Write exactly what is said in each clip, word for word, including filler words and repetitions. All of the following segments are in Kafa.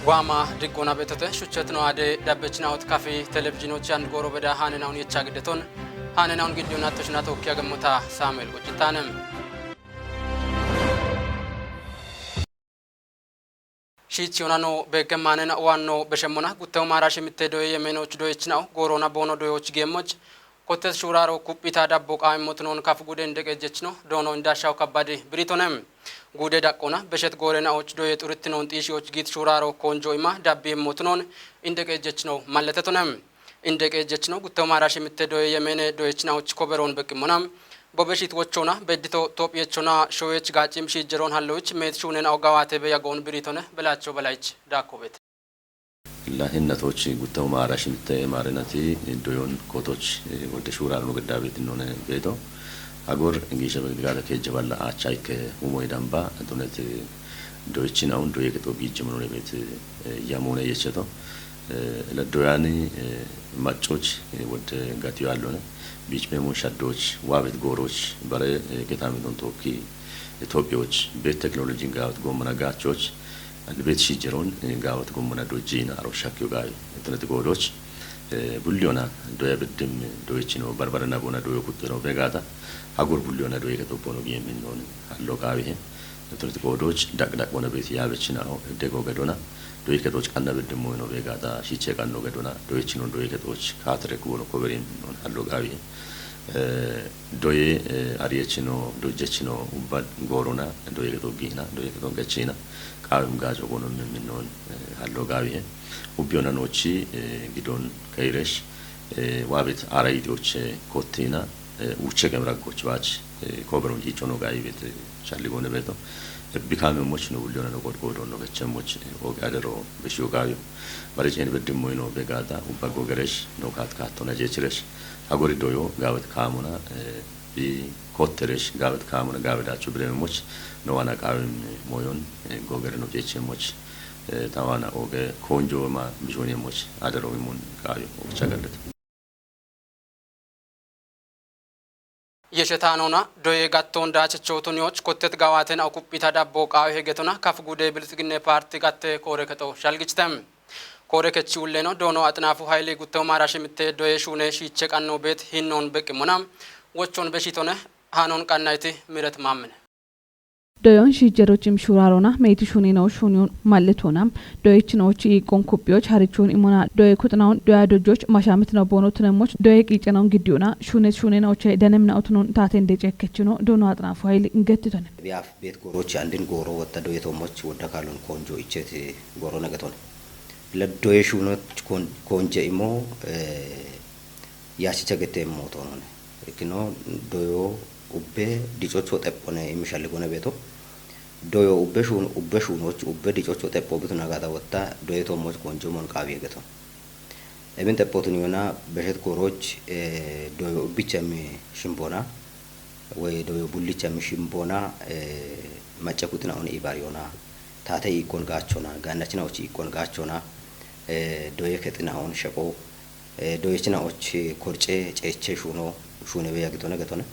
Waama diggona beetote shuchchetino aade dabbechinaot kafi televizhiinochi and gooro beda haanenawun yecha giddeton haanenawun giddiyon attoshina tookkiya gemmota Saamu'eel Quccittaanem. Shiichi yonano beeggemmaanena waanno beshemmona guttewu maara shimitte doye yemeenoochi doyechinao gooroona boono doyoochi geemmochi kottes shuuraaro kuphita dabbo qaamimmotunoon kafu gude indeqeejjechino doono indaashawu kabbadi biritonem. Guude daqqoona beshet goorenaoochi doye xurittinoon xiishiyochi giit shuuraaro koonjo ima dabbi immotunoon indeqeejjechino malletetonem. Indeqeejjechino guttewu maara shimitte doye yemeene doyechinaoochi koberoon beqqimmona. Bobe shiit wochoona beddito toophiyechona showeech gaaccim shiijjeroon halloich meet shuunenao gawaatebe yagoon biritone Belaacho Balaich daakkoobete. Lahinnatoch guttewu maara shimitte maarenati doyon kotoch wodde shuuraarno geddabetinnoone beeto. Agor giisha begdigata keejje balla aacha ikke umoy damba dunet doyechinawun doye kexo giijjimonone beet yamoone yecheto. Ila doyani maccoch wodde gatiyo allone biichmeemon shaddoch waabet gooroch bare getamidon tookki Itophiyoch beet teknolojin gaawet goommana gaachoch Albet shijeron gaawat gommona dojjina aro shakkiyo gaawi. Etineti goodoch bulliyona doya biddim doyechino barbara nabona doyo kuttino begata hagur bulliyona doye ketobono giye minnon hallo gaawi he. Etineti goodoch daqdaq bona beti yabechina dego gedona doye ketoch qanna biddim moyno begata shiche qanno gedona doyechino doye ketoch katre kubono koberi minnon hallo gaawi he. Doye ariyechino dojjechino ubba goorona doye keto giina doye keto gachina qaawim gaajo gono mimminnon hallo gaawihe. Ubbiyona noochi gidon kairesh waabet aara yidioche kottina uche gemraggoch baach koberon jiichono gaawi beet shalli gone beeto. Bikame moch no ulliyona no godgodo no gachemmoch oge adero beshiyo gaawiyo. Bare ceen beddimmoyno begada ubba gogeresh no kaat kaattona jeechiresh. Agori doyo gaawet kaamona bi kotteresh gaawet kaamona gaawedacho bireme moch no wana qaawim moyon gogere no jeeche moch tawana oge konjo ma bishoni moch adero imon qaayo ocha gallete. Yeshe taanona doye gatton daachechootun yoch kottet gawaten akuphita dabbo qaawe hegetona kaf gude biltsiginne parti gatte koore kexo shalgichtem. Koore kechi ulleno doono axinaafu hayili guttewu maara shimitte doye shuune shiiche qanno beet hinnoon beqqi mona wochon beshitone haanon qannayti miret maammine. Doyon shiijerochim shuraarona meyti shunino shuniyon mal'etona doyechinoochi iiqqon kuphiyoch harichon imona doye kuxinawun doya dojjoch mashamitino boono tunemmoch doye qiicenawun giddiyona shunes shunenooche danemna utunon taaten decekkechino doono axinaafu hayili ingettitone. Biyaaf beet goorochi andin gooro wotta doye toommoch wodda kaalon konjo icheti gooro negeton. Ila doye shuunoch kon-, konje imo yaachicha gete imo toonone. Ikkino doyo ubbe dicocho xephone imishalli gone beeto. Doyo ubbe shuun-, ubbe shuunoch ubbe dicocho xepho bitu nagata wotta doye toommoch konjo mon qaawi hegeton. Emin xephootun yona beshet gooroch doyo ubbicha mi shimbona. Woy doyo bullicha mi shimbona macca kuxina on ibar yona. Taate iikkon gaachona, gaannachina ochi iikkon gaachona. Doye kexina on sheqo. Doyechina ochi korce ceeche shuno, shune beya gitone getone.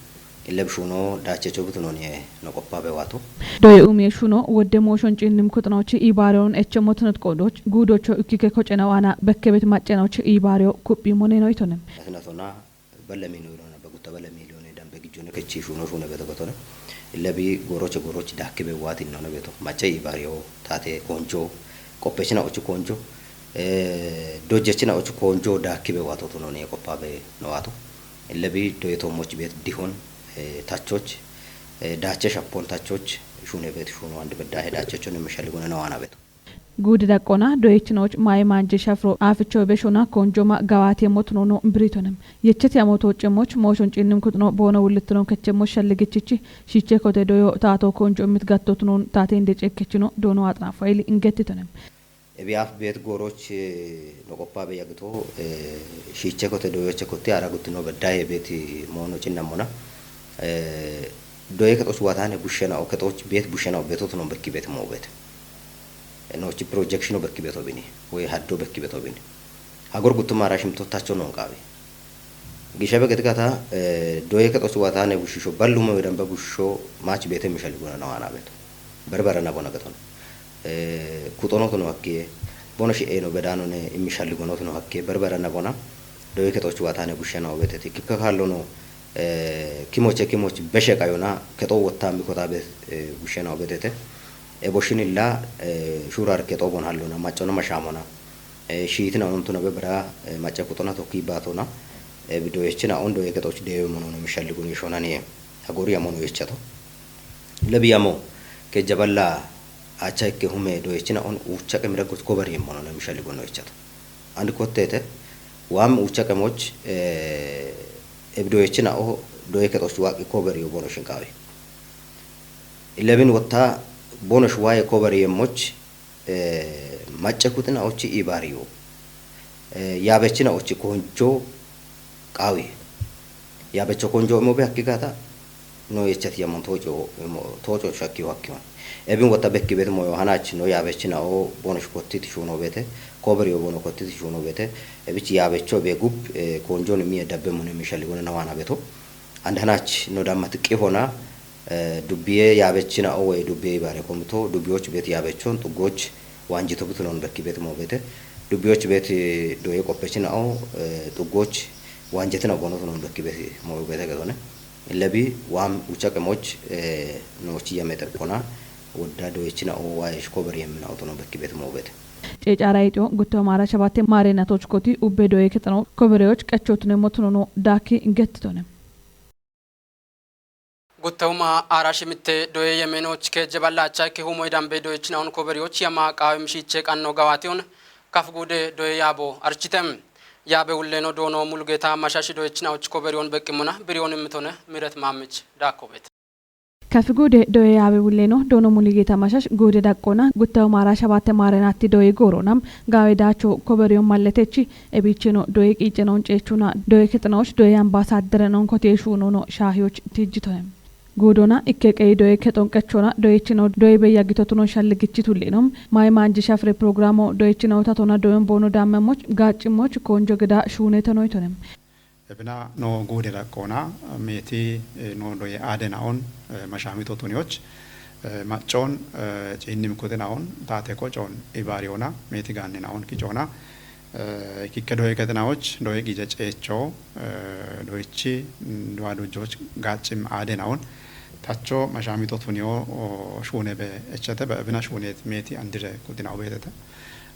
Illeb shuno daachecho bitunoni no qoppa bewato. Doye umiye shuno wodde mooshon cinnim kuxinochi ibareon eche motunot qodoch gudocho ikkike kocena wana bekkebet maccenochi ibareo kuphi moneno itone. Atinatona Balla miiliyoone abba gutta balla miiliyoone dambe gijjone kechi shuno shune beto betone. Illa bi goroche goroche dakke be wati none beto. Macha ibariyo tate konjo. Koppechina ochu konjo. Eh, dojjechina ochu konjo dakke be wato to none koppa be no wato. Illa bi doye to moch bet dihon, eh, tachoch. Eh, dache shapon tachoch. Shune bet shuno ande bedda he dache chone mishali gona no ana beto. Guudi daqqona doyechinooch mayi maanje shafiro aaficho beshona konjoma gawaate motunono biritonem. Yecheti amoto cemmoch mooshon cinnim kuxino boono wullitino kechemmoch shalligichichi shiche kote doyo taato konjo mit gattotunon taate inde cekkechino doono axna fayili ingettitonem. Ebiyaaf beet gooroch, eh, no qoppa be yagito, eh, shiche kote doyoche kote ara guttino beddaye beet moono cinnamona. Eh, doye kexoch watane bushena o kexoch beet bushena o beetotunon bekki beet mo beet. Nochi projection o bekki beto bini, woy haddo bekki beto bini. Hagor guttum ara shimto tacho non qabe. Gishabe getikata, eh, doye kexoch watane bushisho ballume wedan ba bushisho mach bete mishal gona na wana beto. Berbera na bona geton. Eh, kutono tono akkiye. Bono shi'eeno bedaanone immi shalligonootino hakke berbera naqona doyi kexoch waataane gushshena obeteti. Kikka kaallono, eh, kimoche kimoch beshe qayona kexo wotta mi kota be, eh, gushshena obetete. E boshinilla, eh, shurar kexo bon hallona, maccona mashamona. Eh, shiitina ontuna be bera, eh, macca kuxona tokki baatona. Eh, bi doyechina on doye kexoch dewe mono no mishalligoni shonani. Agori yamono yechato. Lebi yamo ke jaballa acha ikke hume doyechina on ucha ke mira goch kober yemono no mishalligono yechato. And kottete, wam ucha ke moch, eh, ebi doyechina o doye kexoch waqi kober yo bono shinkawi. Ilebin wotta bono shwaye kober yemoch, eh, macca kuxina ochi ibariyo. Eh, yabechina ochi konjo qawi. Yabecho konjo mo be hakki gata no yechati yamon tocho mo tocho shakki wakki. Ebin wotta bekki bet moyo hanach no yabechina o bono shkottiti shuno bete. Kober yo bono kottiti shuno bete. Ebich yabecho be gub, eh, konjo ni mi dabbe mo ne mishalligona nawana beto. And hanach no dammat qihona, eh, dubbiye yaabechina o woy dubbiye ibaare komito, dubbiyoch bet yaabechon, xuggoch waanjito butunon bekki bet mo bete, dubbiyoch bet doye qoppechina o, eh, xuggoch waanjetina bonotunon bekki bet mo bete getone. Lebi waam ucha qemoch, eh, noochi yameter kona, wodda doyechina o wayesh kober yemmina otunon bekki bet mo bete. Ceecaara Ixo gutto maara shabatte maare natoch koti ubbe doye kexano kobereyoch qechotune motunono daakki gettitone. Guttahuma aara shimitte doye yemenoch kejje ballacha ikke humoy dambe doyechinaun koberiyoch yama qaawe mishiche qanno gawation kaf guude doye yaabo architem. Yaabe wulleno doono Mulugeta mashashi doyechinaoch koberiyon beqqimona biriyon immitone miret maamich daakkobet. Kaf guude doye yaabe wulleno doono Mulugeta mashash guude daqqona guttahu maara shabatte maarenatti doye goorona gaawe daacho koberiyon malletechi. Ebicheno doye qiicenon ceechuna doye kexanoch doye ambasadere non kotiye shuunono shaahiyoch tijjitoye. Guudona ikke qeyi doye kexon qechona doyechino doye beya gitotuno shalligichi tullino. Mayi maanji shafre programo doyechino tatona doyon boono daammemoch gaaccimmoch koonjo geda shuunetenoytone. Ebina no guude daqqoona, meeti, eh, no doye aadena on, eh, mashaamito tuniyoch, eh, maccon, eh, ciinnim kutena on, taate kocon ibaariyona, meeti gaannena on kicoona, eh, kikke doye kexinawoch, doye qiije ceecho, eh, doyechi, mm, duwa dujjoch gaaccim aadena on, tacho mashaamito tuniyo, o, shuune be echete be ebina shuunet meeti andire kutena obeetete.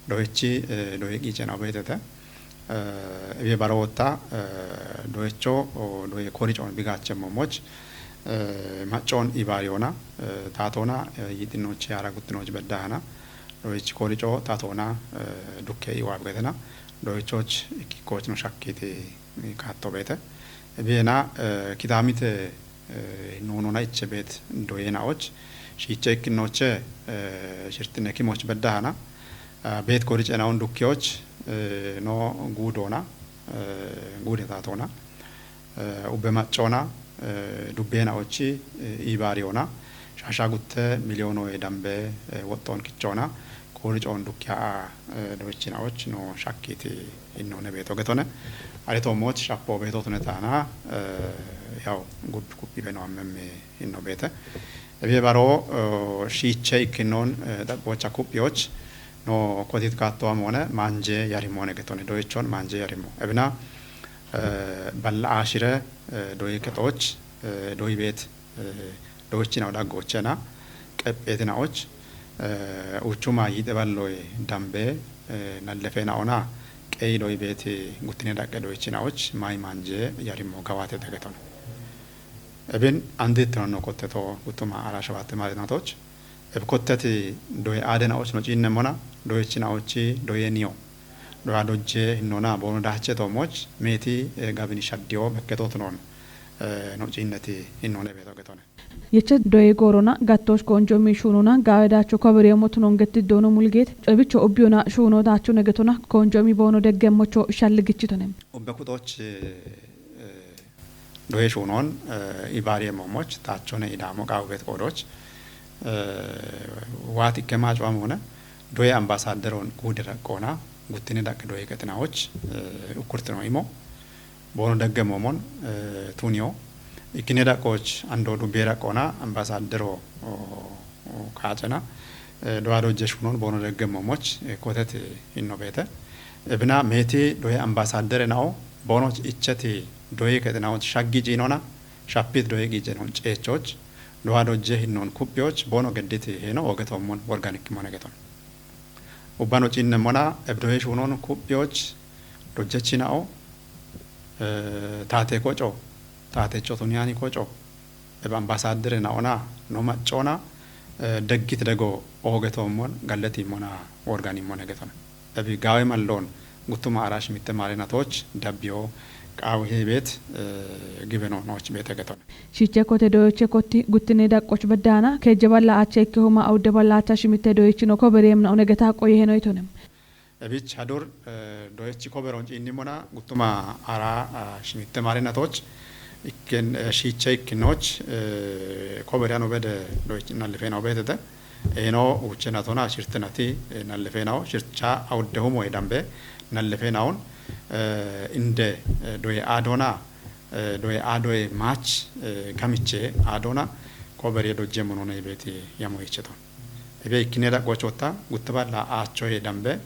Doyechi, eh, doye qiicena obeetete. Eh, ebiye baroota, eh, doyecho, o, doye koricoon bigaachemmomoch, eh, maccoon ibaariyona, eh, taatoona, eh, yiixinoochi haara guttinochi beddaana, doyechi korico taatoona, eh, dukke iwaab getena, doyechoch ikkikkochno shakkiti kaatto beete. Ebiyena, eh, kitaamite, eh, noonona iche beet doyenaoch, shiiche ikkinoche, eh, shirtine kimoch beddaana, eh, beet koricenaon dukkeyoch, eh, no guudoona, eh, guude taatoona, eh, ubbe maccoona, eh, dubbeenaochi, eh, iibaariyoona, shaasha gutte miliyoonoe dambe, eh, woxxoon kichoona, kooricoon dukkeya a, eh, doyechinaoch no shakkiti innoone beeto getone. Are toommoch shappo beeto tune taana, eh, yaw gub kuphi beno ammemme inno beete. Ebiye baro, eh, shiiche ikkinoon, eh, daqqoocha kuphiyoch no kotit kaattowa moone maanje yarimmoone getone doyechon maanje yarimmo. Ebina, eh, balla aashire, eh, doyi kexooch, eh, doyi beet, eh, doyechinaw daggoochena, qepheetinaoch, eh, uchuma yiixe balloy dambe, eh, nallefeenaona, qeyi doyi beet guttine daqqe doyechinaoch, mayi maanje yarimmo gawaate dagetone. Ebin andittino no kotteto guttuma ara shabatte maarinatoch. Eb kotteti doye aadenaoch no ciinnemmona, doyechinaochi doye niyo. Doya dojje innona boono daache toomoch, meeti, eh, gabini shaddiyo bekketotunon, eh, no ciinneti innone beeto getone. Yeche doye goorona gattosh koonjo mi shuunona gaawe daacho koberiyo motunon getti doono Mulgeet, cobicho ubbiyona shuuno daacho negetona koonjo mi boono deggemmocho shalligichitone. Ubbe kuxooch, eh, eh, doye shuunon, eh, ibaariye moomoch, taachone idaamo qaawubet qoodooch, eh, waati ikke maacuwa moone, doye ambaasaadderoon guude daqqoona, guttine daqqe doye qexinawoch, eh, ukkurtino imo, boono degge moomon, eh, tuniyo, ikkine daqqooch andoo dubbiye daqqoona, ambaasaaddero, o, o, kaacena, Dowa dojje shunon bono deggemmomoch koteti inno beete. Ebina meeti doye ambasadere nao bonoch icheti doyi kexinawoch shaggi ciinona shapit doye qiicenon ceechoch dowa dojje hinnon kuphiyoch bono gedditi heeno oogetommon worganikkimone geton. Ubbano ciinnemmona eb doye shunon kuphiyoch dojjechinao taate koco taatecho tuniyani koco eb ambasadere naona no maccona deggit dego oogetommon galletimmona worganimmone getona. Ebi gaawe malloon guttuma arash mitte maalinatoch dabbiyo qaawihe beet gibeno nooch beete getona. Shiche kote doyoche kotti guttine daqqoch beddaana keejje balla acha ikkehuma awudde balla acha shimitte doyichino koberiyemna unegeta qoyiheno itonem. Ebich hadur doyochi koberon ciinnimona guttuma ara shimitte maalinatoch ikken shiche ikkinoch koberiyan obede doyoch nallifena obetete. Eno uchenatona shirtenati nallefenawo shircha awudde humo edambe nallefenaun inde doye adona doye adoye mach gamiche adona koberiye dojje monone ibeti yamo icheton. Ebe ikkine daqochota gutte balla achoye dambe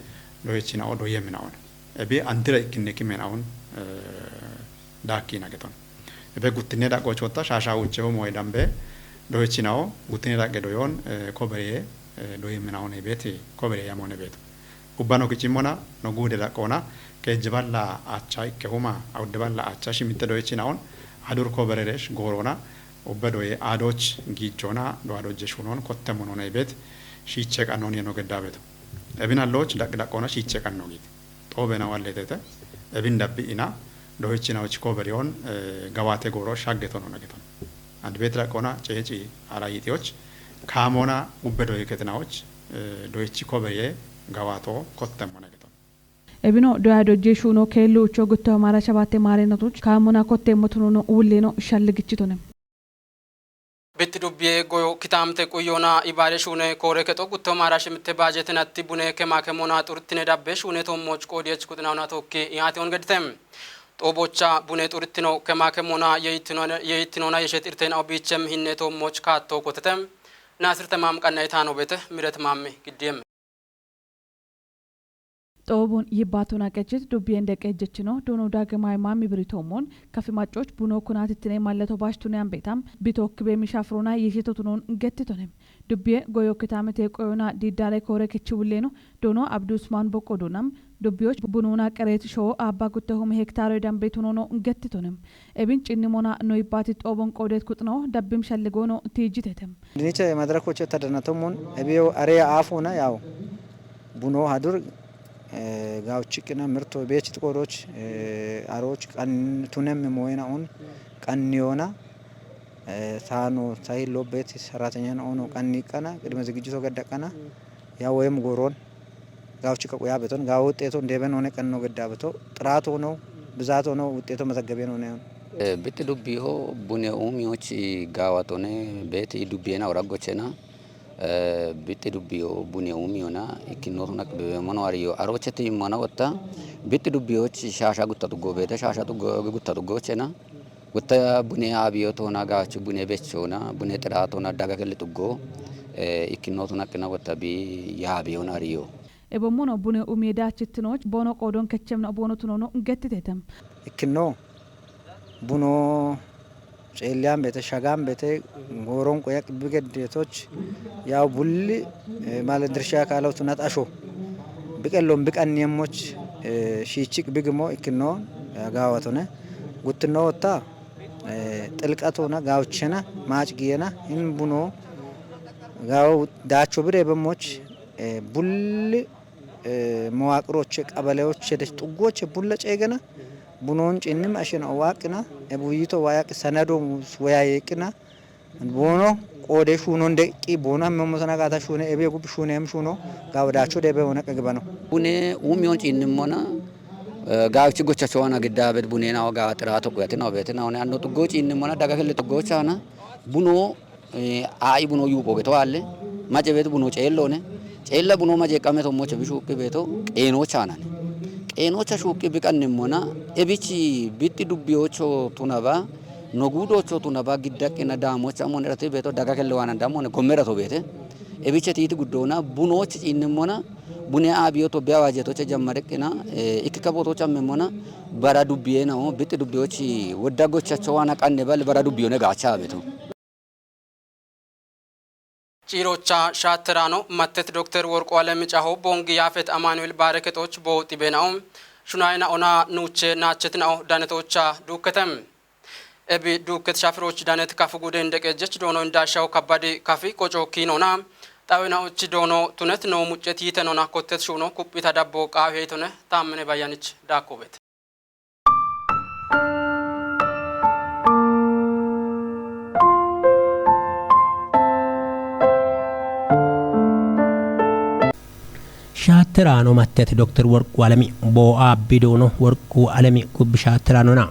doyechinao doye minaon. Ebe antira ikkine kimenaon dakkina geton. Ebe guttine daqochota shasha uche humo edambe doyechinao guttine daqe doyon koberiye doye minaon ebeti koberiye yamone beto. Ubbano kicimmona no guude daqqoona keejje balla acha ikkehuma awudde balla acha shimitte doyechinaon hadur kobereresh goorona ubbe doye adoch giijjona dowa dojje shunon kottemmonona ibet shiche qannon yeno geddabeto. Ebin alloch daqqi daqqoona shiche qanno giit. Xoobe naw alletete ebin dabbi ina doyechinawoch koberiyon gawate gooro shaggetonona geton. Andibet daqqoona ceeci ara yitiyoch kaamona ubbe doye ketinawoch doyechi koberiye gawato kottemmo nageton. Ebino doya dojje shuno keellu ucho gutto mara shabatte mare notuch kaamona kottemmo tunono ulleno shalligichitone. Bitti dubbiye goyo kitaamte quyyoona ibaade shuune koore kexo gutto mara shimitte baajetinatti bune kema kemona xurtine dabbe shuune tommoch qoodiyech kuxinaona tokki iyaate on gedite. Xoobocha bune xurtino kema kemona yeyittinoona yeshet irtena obichem hinne tommoch kaatto kotete. Naasir Tamaam qanna itaano beete Miret Maamme giddiyem. Xoobun yibbaatona qechit dubbiyen deqe ejjechino duunu daagimay maammi biritoommoon kafi maccoch buno kunaatittine malleto baashtune ambeetam bitookki beemisha furona yiishito tunoon gettitonem. Dubbiye goyo kitaamete qoyona diiddaale koore kechi wulleeno doono Abdi Usmaan Boqqo duunam dubbiyoch bunuuna qereet shoo aabba guttehum hektaaroy dambe tunoono gettitonem. Ebin cinnimona no yibbaati xoobon qoodeet kuxino dabbim shalligoono tiijjitetem. Dinicha madarakoche tadanatomon ebiyo areya aafona yaw buno hadur gaawchiqina mirto beech tiqodoch aroch qan tunem moyena un qanniyona saano sahi lobbet saratenyan ono qanniqana qidme zigijito gaddaqana ya woyem goron gaawchi qaqu ya beton gaawo wuxxeeton deeben one qanno gedda beto xiraat hono bizaat hono wuxxeeto mazaggaben one. Bixxi dubbiho bune uumiyoch gaawatone beeti dubbiyena oraggochena. Bixxi dubbiyo bune uumiyona ikkinnootona qibebemono ariyo arochete immana wotta bixxi dubbiyoch shaasha gutta tuggo beete shaasha tuggo gutta tuggochena. Wotta bune aabiyotona gaawchi bune bechona bune xiraatona daga kelli tuggo ikkinnootona qina wotta bi yaabiyona ariyo. Ebommono bune umiye daachittinoch boono qoodon kechemna boono tunono gettitetem. Ikkinno buno ceelliyan beete shagan beete gooron qoyaq bigeddetoch yaw bulli male dirsha kaalaw tunat asho biqellon biqanniyemmoch shiichiq bigimo ikkinno gaawatone guttinno wotta xilqatona gaawchena maac giyena hin buno gaawo daacho bireebemmoch bulli mawaaqiroche qabaleyoche dech xuggoche bulla ceegena bunon cinnim ashen owaaqina ebuyito wayaqi sanado woyayeeqina boono qoode shuunon deqqi boono hammemmosana gaata shuune ebe gub shuunem shuuno gaawadacho deebe wona qagibano. Bune uumiyon ciinnimmona gaawchi gochachowana giddaabet buneenawo gaawa xiraato quyatinao beetinaone anno xuggo ciinnimmona daga kelle xuggochaana buno Aa'i buno yuupho geto aalle mace beetu buno ceelloone ceella buno majeeqqame tommoche bi shuuqqi beeto qeenoocha aanane. Qeenoocha shuuqqi biqannimmona ebichi bixxi dubbiyoocho tunaba noguudoocho tunaba giddaqqina daamocha ammone rati beeto daga kelle waana dammone gomme rato beete. Ebiche tiiti guddoona bunoochi ciinnimmona bune aabiyo tobbe awaajetoche jammareqqina ikkikka bootocha ammemmona bara dubbiye nao bixxi dubbiyochi wodda gochacho waana qanne bal bara dubbiyone gaacha abetu. Ciirocha shaatteraano mattet Dokter Worqu Alemi Caho Boongi Yaafet Amaanu'el Baare Kexooch Booxi Beenao Shunaayina Ona Nuuche Naachet Nao Danetoocha Duukketem. Ebi Duukket Shafirooch Danet Kafu Gude Indeqeejjech Doono Indaashaw Kabbadi Kafi Qoco Kiinona Xawinaoch Doono Tunet Noo Muccet Yitenona Kottet Shuuno Kuphita Dabbo Qaawi Heytone Taammine Bayyanich Daakkoobet. Shaatteraano mattet Dokter Worqu Alemi boo'a abbiduuno Worqu Alemi kubbi shaatteraanona.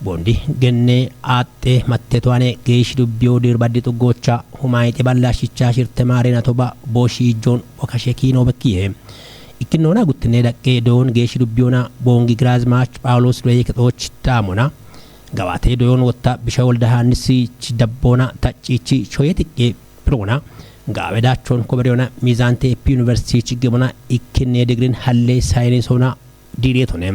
Bondi genne aaxxe mattetoane geeshshi dubbiyo diirbaddi xuggoocha humayixi ballaashshicha shirte maarena toba booshi ijjoon bokashe kiino bekkiye. Ikkinnoona guttinne daqqe doyon geeshshi dubbiyona boongi giraazmaach Phaawuloos doye kexooch daamona. Gawaate doyon wotta bisha wolda haannisichi dabboona tacciichi shoye xiqqe pirona gaawe daachoon koberiyona miizaante eppi yuniversitichi gemona ikkinne digirin halle saayinisoona diireetone.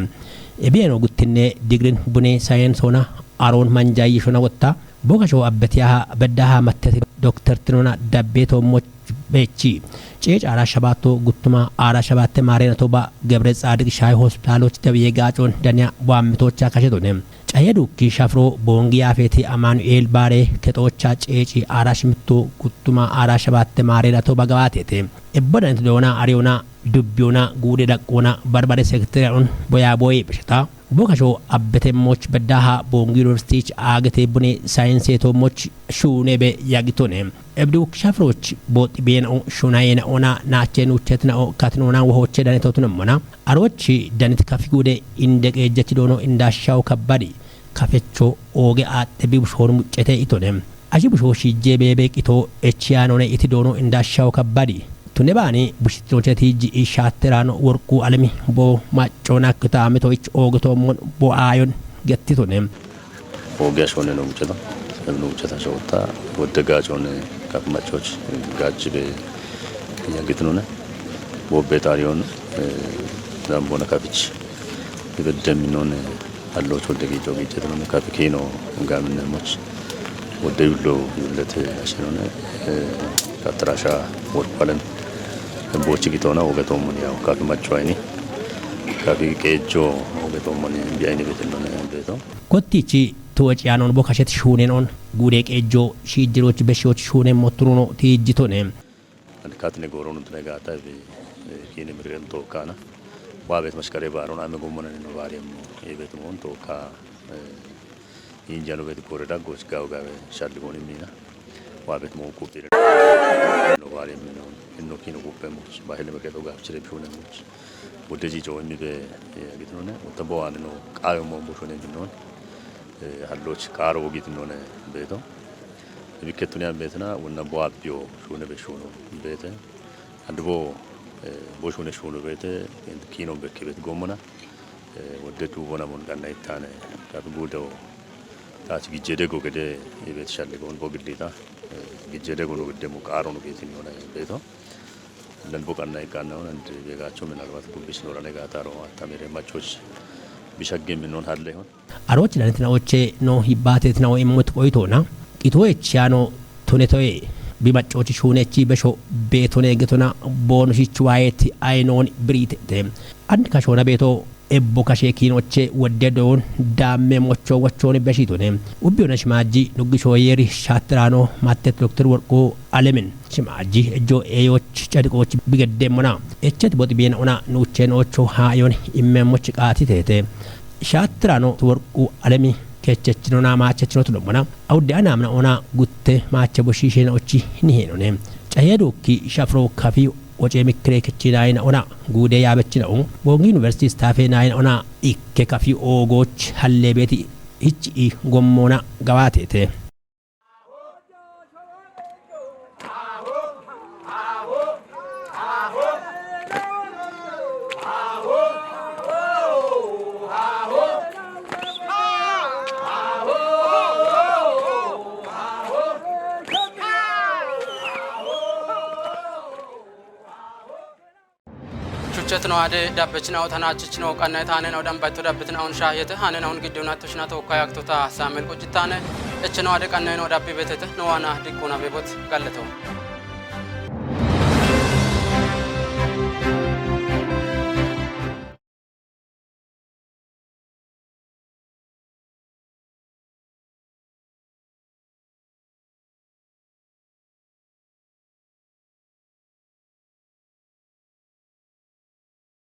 Ebiyeno guttinne digirin bune saayinisoona aroon manjaayishona wotta bokasho abbetiyaha beddaha mattete doktertinona dabbeetoommoch beechi. Ceec aara shabaatto guttuma aara shabaatte maareena toba Gebre Tsaadiq Shaahi hospitaaloch dawiye gaacoon daniya bwaammitocha kashetone. Caye dukki shafiro boongi yaafeeti Amaanu'eel Baare kexoocha ceeci aara shimitto guttuma aara shabaatte maareena toba gawaateete. Ebbadanit doona ariyona dubbiyona guude daqqoona barbare sektereon boyaa booye besheta. Bokasho abbetemmoch beddaha boongi yuniversitiich aagete bune saayinseetommoch shuunebe yagitone. Ebdi wukki shafiroch booxi beena'o shunayena ona naache nuuchetna'o katinoona wohoche danitotunommona. Arochi danit kafi guude inde qeejjechi doono indaashawo kabbadi. Kafecho ooge aaxxe bi bushoon muccete itone. Ashi bushoo shiijje beebe qito echiyaanone iti doono indaashawo kabbadi. Tune baani bushitinocheti ji'i shaatteraano Worqu Alemi bo maccoona kitaamitoich oogitoommon bo aayon gettitone. Oogiya shoone no mucceta, no mucceta shoota wodde gaacoone kaf maccoch gaach be yagitinone. Wobbe taariyon zambona kafich ibedde minone. Hallocho degi jogi jedno kafi kiino gaminne moch wodde yullo yullete ashinone katrasha worpalen bochi gitona woge tomon yaw kafi macho ayni kafi qeejo woge tomon bi ayni betelone beto. Kottichi tuwaciyaanon bokashet shuunen on guude qeejo shiijjiroch beshiyoch shuunen mottunono tiijjitone. Ani katine goron untune gata bi kine mirgen tokana. Wa bet mashkare baron ame gomona ni no bari mo e bet mon toka. Injano bet kore da goch gaw gawe shalli goni mina. Wa bet mo kupire. No bari mo inno kino kupe mo. Bahele mirgen to gaw chire pune mo. Wodde jijo immi be gitnone. Wodde bo anino qawe mo mbushone gitnone. Halloch qaro gitnone beto. Bikkettuniyan beetena wonna bo abbiyo shuune be shuuno beete. Andi bo bo shuune shuuno beete kiino bekke beete gommona. Wodde duubona mon ganna ittaane. Kafi guudewo taach gijjede go gede beete shalli goon bo gillita. Gijjede gono gidde mo qaaro no geetin yona beeto. Nan bo qanna iqqanna on andi beegaacho minalbat gubbis norane gaataro attamire machoch bishagge min non halle hon. Arochi danitinaoche no hibbatetinao immot qoyitoona qitoechi yaano tonetoye bimaccochi shuunechi besho beetone getona boonoshichi waayeti ayinooni biriitete. Andi kashoona beeto ebbo kashe kiinoche wodde doon daamme mocho wochooni beshitone. Ubbiyona shimaaji duggishoyeeri shaattiraano mattet dokter worqu alemin. Shimaaji ejjo eeyoch cadiqooch bigeddemmona. Echet boxi biyena ona nuucheen oocho haayon immeemmoch qaatiteete. Shaattirano worqu alemi kechechinona maachechinotunommona. Awudde anaamna ona gutte maache boshiisheena ochi nihiinone. Cayeeduukki shafiro kafi woce mikkire kechinayina ona guude yaabechina'u. Boongi yuniversiti staafe nayina ona ikke kafi oogooch halleebeeti ichi i gommoona gawaateete. Shuchchet no ade dabbechina otana chichino qanna taane no damba to dabbit na on shahiyete hane na on giddona toshna to kayakto ta Samuel Qucitane. Echno ade qanna no dabbi betete no ana dikkuna bebot galleto.